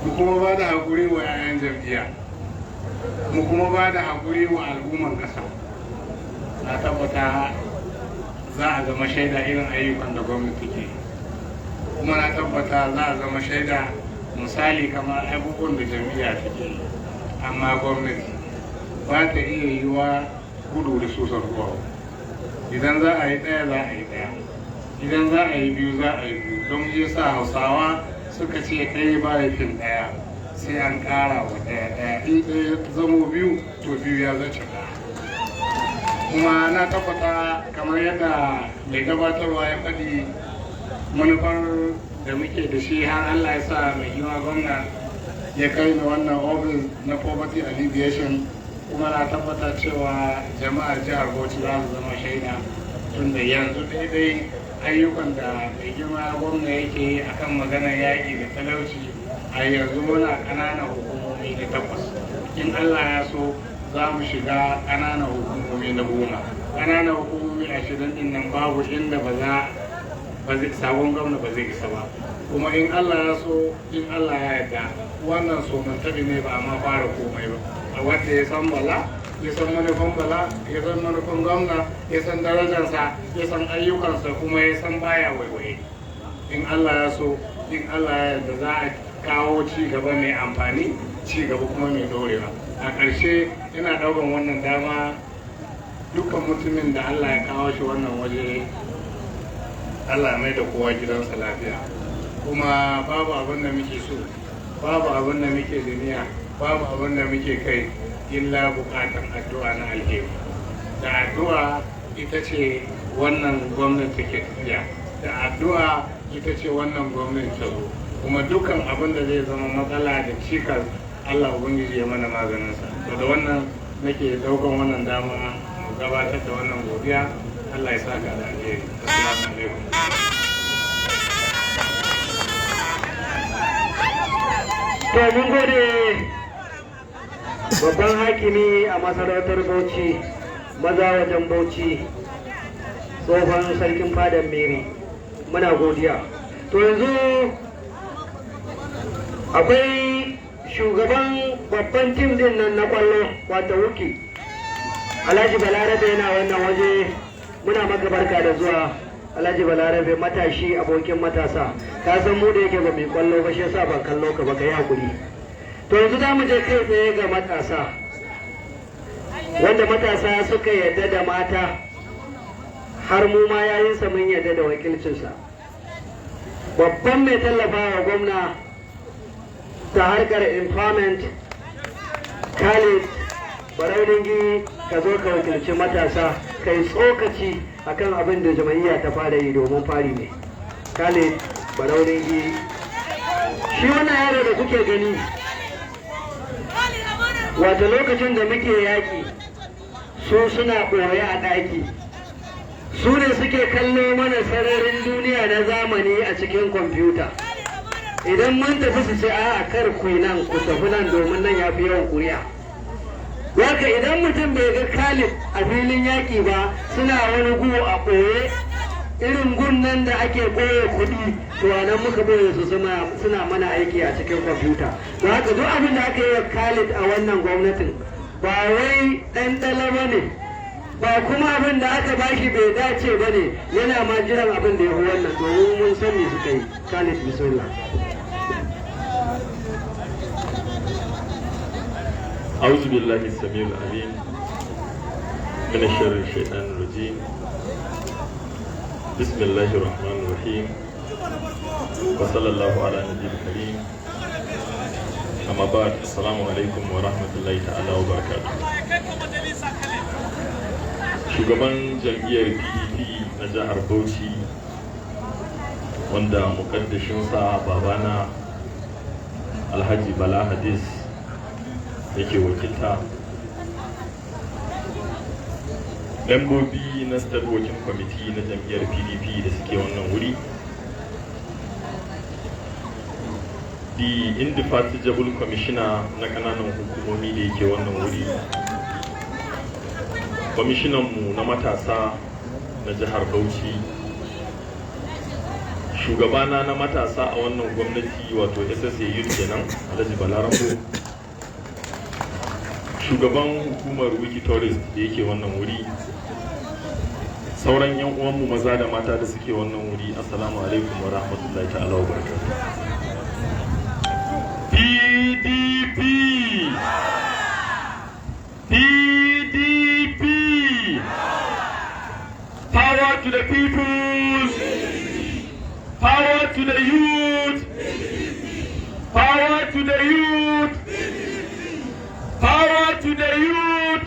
mu kuma ba da haƙuri wa 'ya'yan jam'iyya, mu kuma ba da haƙuri wa al'umman ƙasa. Na tabbata za a zama shaida irin ayyukan da gwamnati ke, kuma na tabbata za a zama shaida misali kamar abubuwan da jam'iyya take yi. Amma gwamnati ba ta iya yiwa gudu da susar ruwa. Idan za a yi ɗaya, za a yi ɗaya. Idan za a yi biyu, za a yi biyu. Don yasa Hausawa suka ce ɗaya ba ya fin ɗaya, sai an ƙara wa ɗaya ɗaya. In ɗaya zamo biyu, to biyu ya zace ɗaya. Kuma na tabbata, kamar yadda mai gabatarwa ya faɗi, manufar da muke da shi har Allah ya sa mai girma gwamna ya kai ni wannan ofis na poverty alleviation. Kuma na tabbata cewa jama'ar jihar Bauchi za su zama shaida, tunda yanzu daidai ayyukan da mai girma gwamna yake yi akan maganar yaƙi da talauci, a yanzu muna ƙananan hukumomi da takwas. In Allah ya so, za mu shiga ƙananan hukumomi na 10. Ƙananan hukumomi 20 ɗin nan, babu inda ba za sabon gwamna ba zai isa ba. Kuma in Allah ya so, in Allah ya yarda, wannan so mun tabi ne, ba ma fara komai ba. A wanda ya san Bala, ya san manufan Bala, ya san manufan gwamna, ya san darajarsa, ya san ayyukansa, kuma ya san baya waiwaye, in Allah ya so, in Allah ya yarda, za a kawo ci gaba mai amfani, ci gaba kuma mai dorewa. A ƙarshe, ina ɗaukan wannan dama, dukkan mutumin da Allah ya kawo shi wannan waje, Allah mai da kowa gidansa lafiya. Kuma babu abin da muke so, babu abin da muke da niyya, babu abin da muke kai illa bukatan addu'a na alheri. Da addu'a ita ce wannan gwamnati ke tafiya, da addu'a ita ce wannan gwamnati ta zo. Kuma dukkan abin da zai zama matsala da cikas, Allah Ubangiji ya mana maganinsa. To, da wannan nake daukan wannan dama mu gabatar da wannan godiya. Allah ya saka da alheri. Assalamu alaikum. To, mun gode, babban hakimi a masarautar Bauchi, maza wajen Bauchi, tsohon sarkin fadan Mere. Muna godiya. To, yanzu akwai shugaban babban team din nan na kwallo, wato Wuki, Alhaji Balarabe, yana wannan waje. Muna maka barka da zuwa, Alhaji Balarabe, matashi abokin matasa. Ka san mu da yake ba mai kwallo ba, shi yasa ban kallo ka ba, ka yi hakuri. To, yanzu za mu je kai tsaye ga matasa, wanda matasa suka yarda da mata, har mu ma yayinsa mun yarda da wakilcinsa, babban mai tallafa wa gwamna ta harkar empowerment, Khalid Barau Ningi. Ka zo ka wakilci matasa, kai tsokaci akan abin da jama'iyya ta fara yi, domin fari ne. Khalid Barau Ningi, shi wannan yaro da kuke gani, wato lokacin da muke yaƙi, su suna ɓoye a ɗaki, su ne suke kallo mana sararin duniya na zamani a cikin kwamfuta. Idan mun tafi, su ce, "A'a, kar ku nan, ku tafi nan, domin nan ya fi yawan kuri'a." Waka idan mutum bai ga Khalid a filin yaƙi ba, suna wani gu a ɓoye, irin gun nan da ake ɓoye kuɗi. To, a nan muka ɓoye su, suna mana aiki a cikin kwamfuta. To, haka duk abin da aka yi wa Khalid a wannan gwamnatin, ba wai ɗan ɗala ba ne ba, kuma abin da aka bashi bai dace ba ne. Yana ma jiran abin da ya fi wannan, domin mun san me suka yi. Khalid, bismillah. أعوذ بالله السميع العليم من الشر الشيطان الرجيم. بسم الله الرحمن الرحيم، وصلى الله على النبي الكريم. أما بعد، السلام عليكم ورحمة الله تعالى وبركاته. Shugaban jam'iyyar PDP na jihar Bauchi, wanda mukaddashinsa babana Alhaji Bala Hadis yake wakilta, membobi na State Working Committee na jam'iyyar PDP da suke wannan wuri, the indefatigable commissioner na kananan hukumomi da yake wannan wuri, kwamishinanmu na matasa na jihar Bauchi. Shugabana na matasa a wannan gwamnati, wato SSA Youth kenan, Alhaji Balarambo, shugaban hukumar Wiki Tourist da yake wannan wuri, sauran yan uwanmu maza da mata da suke wannan wuri, assalamu alaikum wa rahmatullahi ta'ala wa barakatuh. PDP, PDP, power to the people, power to the youth, power to the youth, power to the youth.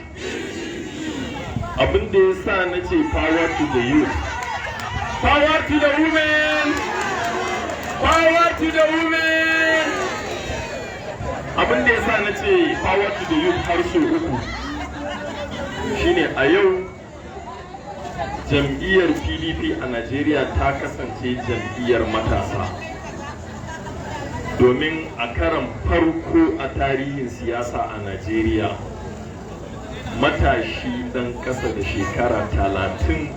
Abin da ya sa na ce power to the youth, power to the women, power to the women, abin da ya sa na ce power to the youth har sau uku shine a yau jam'iyyar PDP a Najeriya ta kasance jam'iyyar matasa, domin a karan farko a tarihin siyasa a Najeriya, matashi ɗan ƙasa da shekara 30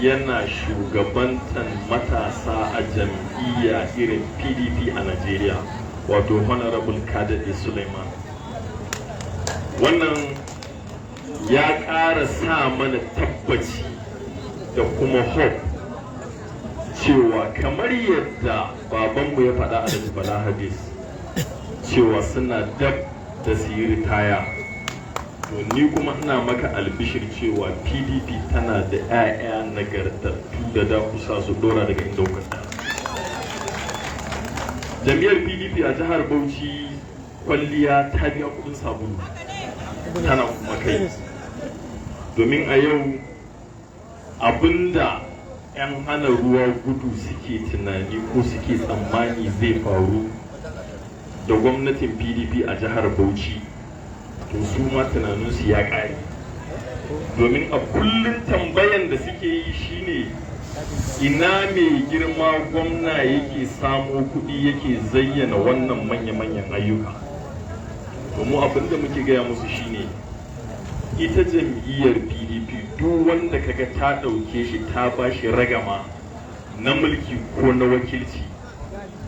yana shugabantan matasa a jam'iyya irin PDP a Najeriya, wato Honorable Kadade Suleiman. Wannan ya ƙara sa mana tabbaci da kuma hope cewa kamar yadda babanmu ya faɗa, a Bala Hadis, cewa suna dab da su yi ritaya, to ni kuma ina maka albishir cewa PDP tana da 'ya'ya nagartattu da da kusa su dora daga inda kuka tsaya. Jam'iyyar PDP a jihar Bauchi, kwalliya ta biya kudin sabulu, tana kuma kai, domin a yau abinda 'yan hana ruwa gudu suke tunani ko suke tsammani zai faru da gwamnatin PDP a jihar Bauchi, to su ma tunaninsu ya ƙare, domin a kullum tambayan da suke yi shine ina mai girma gwamna yake samo kuɗi yake zayyana wannan manya-manyan ayyuka. To mu abin da muke gaya musu shine ita jam'iyyar PDP, duk wanda kaga ta ɗauke shi ta ba shi ragama na mulki ko na wakilci,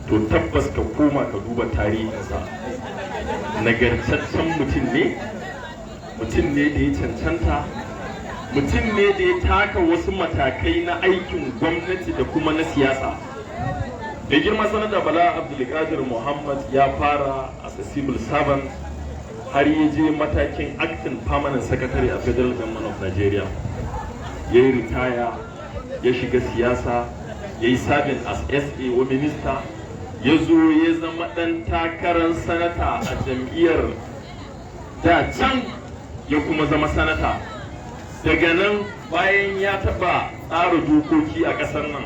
to tabbas ka koma ka duba tarihinsa, nagartaccen mutum ne, mutum ne da ya cancanta, mutum ne da ya taka wasu matakai na aikin gwamnati da kuma na siyasa. Da girma Sanata Bala Abdulkadir Muhammad ya fara as a civil servant har ya je matakin acting permanent secretary a Federal Government of Nigeria, ya yi ritaya, ya shiga siyasa, ya yi serving as SA wa minister, ya zo ya zama ɗan takarar sanata a jam'iyyar da can, ya kuma zama sanata. Daga nan, bayan ya taɓa tsara dokoki a ƙasar nan,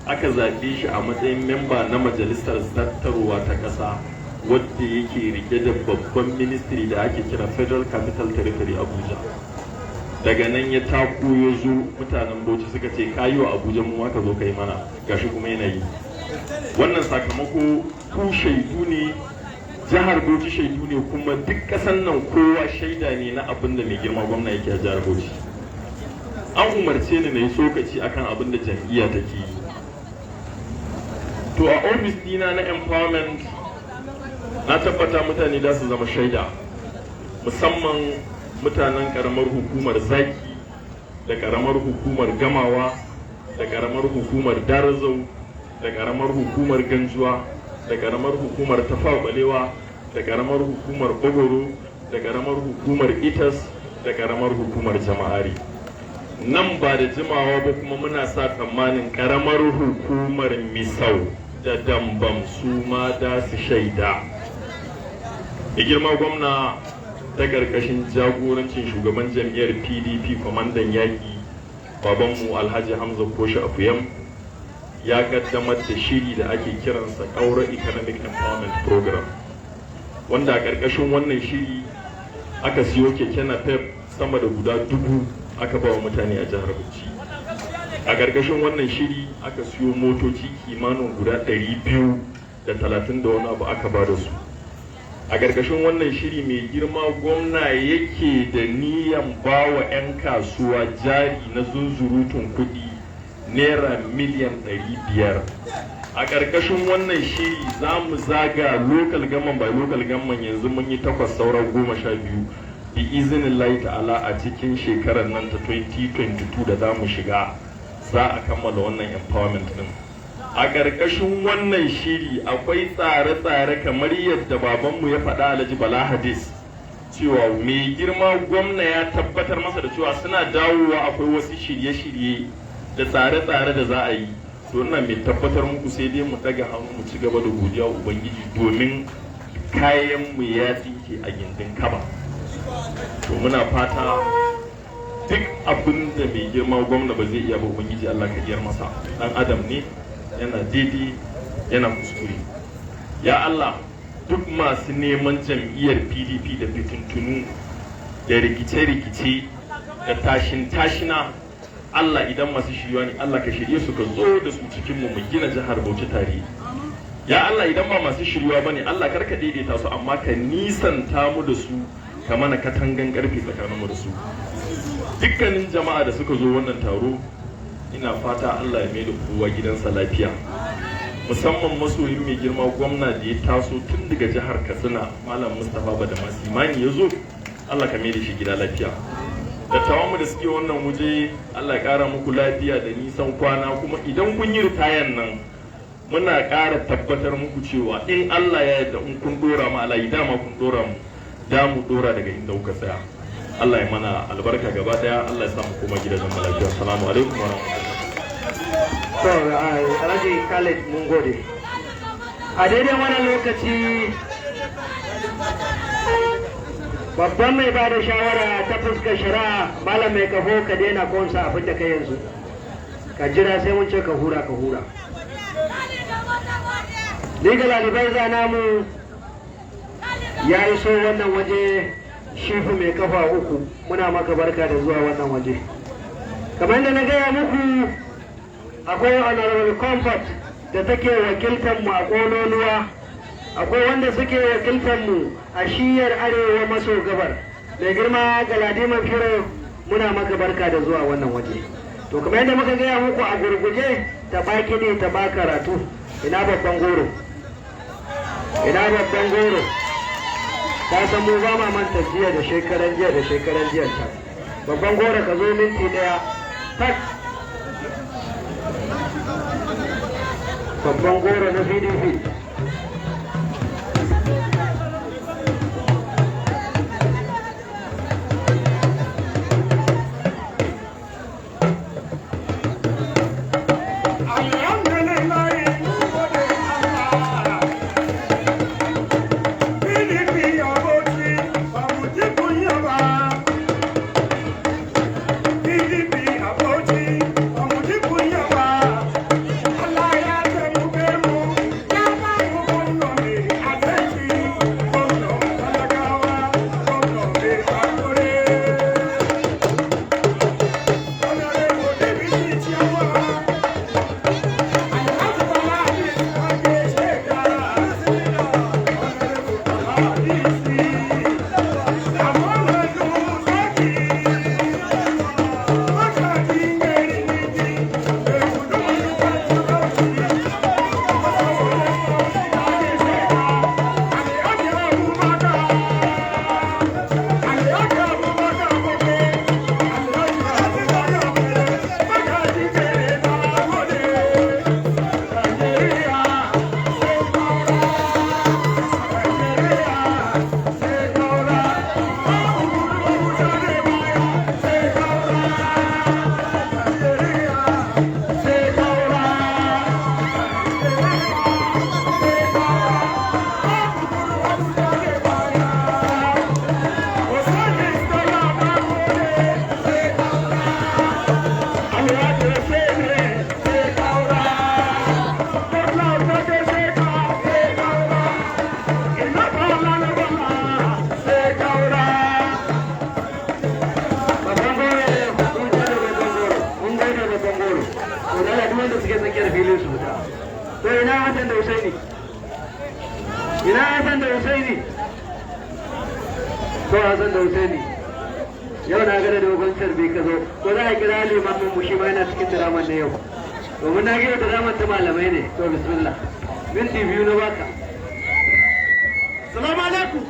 aka zaɓe shi a matsayin memba na Majalisar Zartarwa ta ƙasa, wadda yake rike da babban ministry da ake kira Federal Capital Territory, Abuja. Daga nan ya tako ya zo, mutanen Bauchi suka ce, "Ka yi wa Abuja, mu aka zo ka yi mana." Gashi kuma yana yi. Wannan sakamako ku shaidu ne, jihar Bauchi shaidu ne, kuma duk ƙasan nan kowa shaida ne na abin da mai girma gwamna yake a jihar Bauchi. An umarce ni na yi tsokaci akan abin da jam'iyya take yi. To a ofis dina na empowerment, na tabbata mutane za su zama shaida, musamman mutanen karamar hukumar Zaki da karamar hukumar Gamawa da karamar hukumar Darazau da karamar hukumar Ganjuwa da karamar hukumar Tafawa Balewa da karamar hukumar Bogoro da karamar hukumar Itas da karamar hukumar Jama'ari. Nan ba da jimawa ba kuma muna sa tsammanin karamar hukumar Misau da Dambam su ma da su shaida. Da girma gwamna, ta ƙarƙashin jagorancin shugaban jam'iyyar PDP, kwamandan yaƙi, babanmu Alhaji Hamza Koshe Akuyam, ya kaddamar da shiri da ake kiransa Ƙaura Economic Empowerment Program, wanda a ƙarƙashin wannan shiri aka siyo keke Napep sama da guda 1000 aka ba wa mutane a jihar Bauchi. A ƙarƙashin wannan shiri aka siyo motoci kimanin guda 230 da wani abu aka ba da su. A ƙarƙashin wannan shiri mai girma gwamna yake da niyan ba wa 'yan kasuwa jari na zunzurutun kuɗi. Naira miliyan 500. A ƙarƙashin wannan shiri za mu zaga local government by local government. Yanzu mun yi takwas, sauran 12. Bi izinin ta'ala, a cikin shekarar nan ta 2022 da za mu shiga, za a kammala wannan empowerment din. A ƙarƙashin wannan shiri akwai tsare-tsare, kamar yadda babanmu ya faɗa, Alhaji Bala Hadis, cewa mai girma gwamna ya tabbatar masa da cewa suna dawowa akwai wasu shirye-shirye da tsare-tsare da za a yi. To, ina mai tabbatar muku, sai dai mu daga hannu mu ci gaba da godiya Ubangiji, domin kayan mu ya tsinke a gindin kaba. To, muna fata duk abin da mai girma gwamna ba zai iya ba, Ubangiji Allah ka iyar masa. Dan adam ne, yana daidai yana kuskure. Ya Allah, duk masu neman jam'iyyar PDP da fitintunu da rikice-rikice da tashin tashina, Allah, idan masu shiryuwa ne, Allah ka shirye su, ka zo da su cikin mu, mu gina jihar Bauchi tare. Ya Allah, idan ba masu shiryuwa bane, Allah kar ka daidaita su, amma ka nisanta mu da su, ka mana katangan karfe tsakanin mu da su. Dukkanin jama'a da suka zo wannan taro, ina fata Allah ya mai da kowa gidansa lafiya, musamman masoyin mai girma gwamna da ya taso tun daga jihar Katsina, Malam Mustapha Badamasi Mani, ya zo. Allah ka mai da shi gida lafiya. Dattawan mu da suke wannan waje, Allah ya kara muku lafiya da nisan kwana. Kuma idan kun yi ritayan nan, muna ƙara tabbatar muku cewa in Allah ya yarda, in kun dora mu alayi, dama kun dora mu, da mu dora daga inda kuka tsaya. Allah ya mana albarka gaba daya. Allah ya sa mu koma gidajen mu lafiya. Assalamu alaikum wa rahmatullahi. To, Alhaji Khalid, mun gode. A daidai wannan lokaci, babban mai ba da shawara ta fuskar shari'a, Malam Mai Kafo, ka daina konsa abin da kai yanzu, ka jira sai mun ce ka hura, ka hura. Legal advisor namu ya iso wannan waje, Shifu Mai Kafa Uku, muna maka barka da zuwa wannan waje. Kamar da na gaya muku, akwai Honorable Comfort da take wakiltar mu a ƙololuwa, akwai wanda suke wakiltar mu a shiyar arewa maso gabar. Mai girma Galadiman Firo, muna maka barka da zuwa wannan waje. To, kamar yadda muka gaya muku, a gurguje, ta baki ne ta ba karatu. Ina babban goro? Ina babban goro? Ta san mu ba ma manta jiya da shekaran jiya da shekaran jiya can. Babban goro, ka zo minti 1 tak. Babban goro na PDP. Alhamdulillah, mun gode Allah. PDP a Bauchi, ba mu ji kunya ba. PDP a Bauchi, ba mu ji kunya ba. Allah ya taimake mu, ya ba mu gwamna mai adalci, gwamnan talakawa, gwamna mai hakuri. Honorable Deputy Chairman, Alhaji Bala Hadis, an gaishe ka. Honorable Bala Hadis, Amadu Zaki, Magajin Garin Ningi, mai gudun Bauchi, an gaishe ka. Alhaji Abubakar, Alhaji Abubakar Koke, Alhaji Abubakar Koke, Magajin Garin, na gode. Nigeria, sai kaura. Nigeria, sai kaura. Babu gudu mutane baya, sai kaura. Nigeria, sai kaura. Nigeria, sai kaura. Babu gudu mutane baya. Osani Stella, na gode, sai kaura. Alhaji Hussaini, sai kaura. Babla ta gaishe ka, sai kaura. Ina bala na bala, sai kaura. Babban goro, mun gode babban goro, mun gode babban goro. To, dala duk wanda suke tsakiyar filin su fita. To, ina Hassan da Husaini? Ina Hassan da Husaini? To, Hassan da Husaini, yau na gada dogon carbi ka zo. Ko za a kira limamin mu? Shi ma yana cikin diraman na yau. Domin na gina da zaman ta malamai ne. To bismillah. Minti 2 na baka. Salamu alaikum.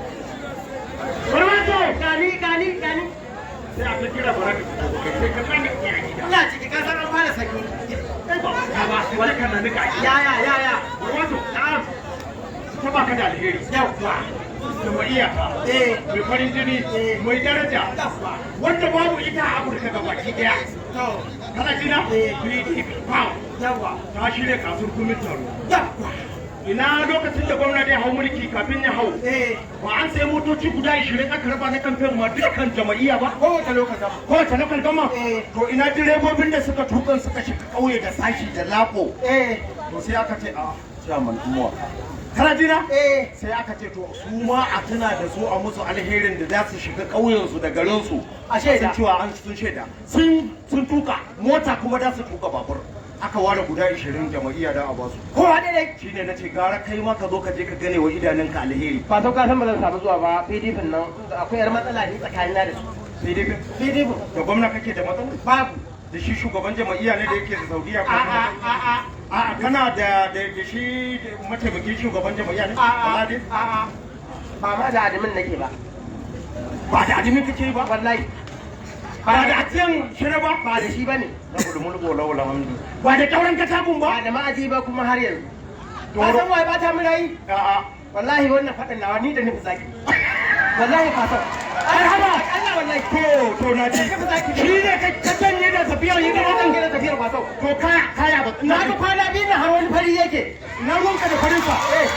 Barwato. Gani, gani, gani. Sai aka kira baraka sai ka tsani a gida. Ina ciki, ka san an fara sanyi. Kai ba ba wani kana nika. Ya ya ya ya. Barwato. Na'am. Ta baka da alheri. Yawwa. Jama'iyya ta. Eh. Mai farin jini, mai daraja. Yawwa. Wanda babu ita a Afirka gabaki daya. To. Kana jina? Eh. PDP. Power. Yawwa. Ta shirya kasuwar kumin taro. Yawwa. Ina lokacin da gwamna ya hau mulki, kafin ya hau, Eh. ba an sai motoci guda 20 aka raba na kamfen ma dukkan jama'iyya ba? Kowace lokacin. Kowace local gama? Eh. To ina direbobin da suka tukan suka shiga ƙauye da sashi da lako? Eh. To sai aka ce a chairman umuwa, kana jina? Eh. Sai aka ce to su ma a tuna da su, a musu alherin da za su shiga ƙauyensu da garinsu. A shaida. Sun cewa an sun shaida sun tuka mota kuma za su tuka babur. Aka ware guda 20 jama'iyya da a basu. Kowa daidai. Shine na ce gara kai ma ka zo ka je ka gane wa idanunka alheri. Ba sau ka san ba zan samu zuwa ba. PDP nan akwai yar matsala ne tsakanina da su. Sai dai PDP. Da gwamna kake da matsala? Babu. Da shi shugaban jama'iyya ne da yake da Saudiya ko A'a, kuma a'a. A'a, kana da shi mataimakin shugaban jama'iyya ne? A'a. Alhaji? A'a. Ba ma da admin nake ba. Ba da admin kake ba? Wallahi. Ba da atiyan shire ba? Ba da shi bane. Na bulmul bola wala hamdu. Ba da kauran katakun Ba ba? da ma'aji ba kuma har yanzu. Ka Doro. san waye ba ta mun rayi? A'a. Wallahi wannan faɗin nawa ni da nufi zaki. Wallahi ka san. Marhaba. Allah, wallahi. To na ji. Shi ne ka janye da tafiyar yi Ni da da wannan. gina tafiyar kwasau. To kaya kaya ba. Na ga kwana biyu na har wani fari yake. Na ruwanka da farinsa. Eh.